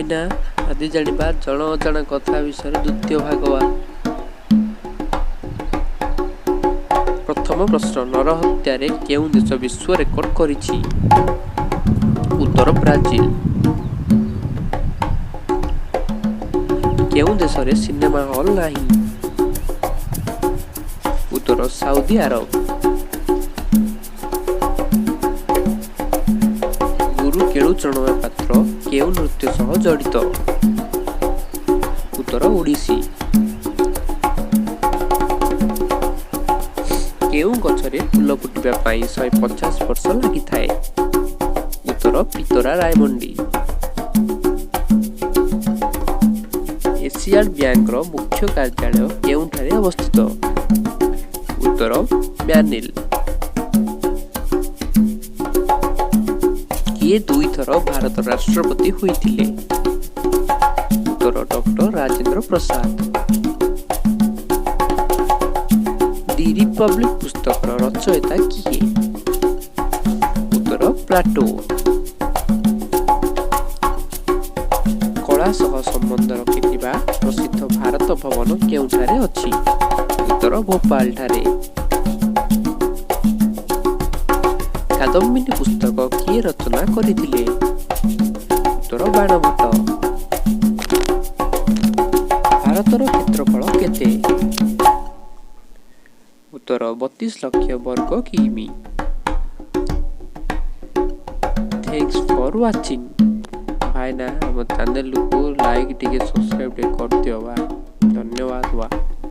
ଭାଇନା, ଆଜି ଜାଣିବା ଜଣ ଅଜାଣା କଥା ବିଷୟରେ ଦ୍ୱିତୀୟ ଭାଗ। ପ୍ରଥମ ପ୍ରଶ୍ନ, ନରହତ୍ୟାରେ କେଉଁ ଦେଶ ବିଶ୍ୱ ରେକର୍ଡ କରିଛି? ଉତ୍ତର ବ୍ରାଜିଲ। କେଉଁ ଦେଶରେ ସିନେମା ହଲ୍ ନାହିଁ? ଉତ୍ତର ସାଉଦି ଆରବ। ଗୁରୁ କେଳୁଚରଣ ମହାପାତ୍ର କେଉଁ ନୃତ୍ୟ ସହ ଜଡ଼ିତ? ଉତ୍ତର ଓଡ଼ିଶୀ। କେଉଁ ଗଛରେ ଫୁଲ ଫୁଟିବା ପାଇଁ 150 ବର୍ଷ ଲାଗିଥାଏ? ଉତ୍ତର ପିତରା ରାୟମଣ୍ଡି। ଏସିଆନ୍ ବ୍ୟାଙ୍କର ମୁଖ୍ୟ କାର୍ଯ୍ୟାଳୟ କେଉଁଠାରେ ଅବସ୍ଥିତ? ଉତ୍ତର ମ୍ୟାନିଲ। କିଏ ଦୁଇଥର ଭାରତର ରାଷ୍ଟ୍ରପତି ହୋଇଥିଲେ? ଉତ୍ତର ଡକ୍ଟର ରାଜେନ୍ଦ୍ର ପ୍ରସାଦ। ଦି ରିପବ୍ଲିକ ପୁସ୍ତକର ରଚୟିତା କିଏ? ଉତ୍ତର ପ୍ଲାଟୋ। କଳା ସହ ସମ୍ବନ୍ଧ ରଖିଥିବା ପ୍ରସିଦ୍ଧ ଭାରତ ଭବନ କେଉଁଠାରେ ଅଛି? ଉତ୍ତର ଭୋପାଳଠାରେ। କାଦମ୍ବିନୀ ପୁସ୍ତକ କିଏ ରଚନା କରିଥିଲେ? ଉତ୍ତର ବାଣଭଟ୍ଟ। ଭାରତର କ୍ଷେତ୍ରଫଳ କେତେ? ଉତ୍ତର 32 ଲକ୍ଷ ବର୍ଗ କିମି। Thanks for watching. ଭାଇନା, ଆମ ଚ୍ୟାନେଲକୁ ଲାଇକ୍ ଟିକେ, ସବସ୍କ୍ରାଇବ୍ ଟିକେ କରିଦିଅ ବା।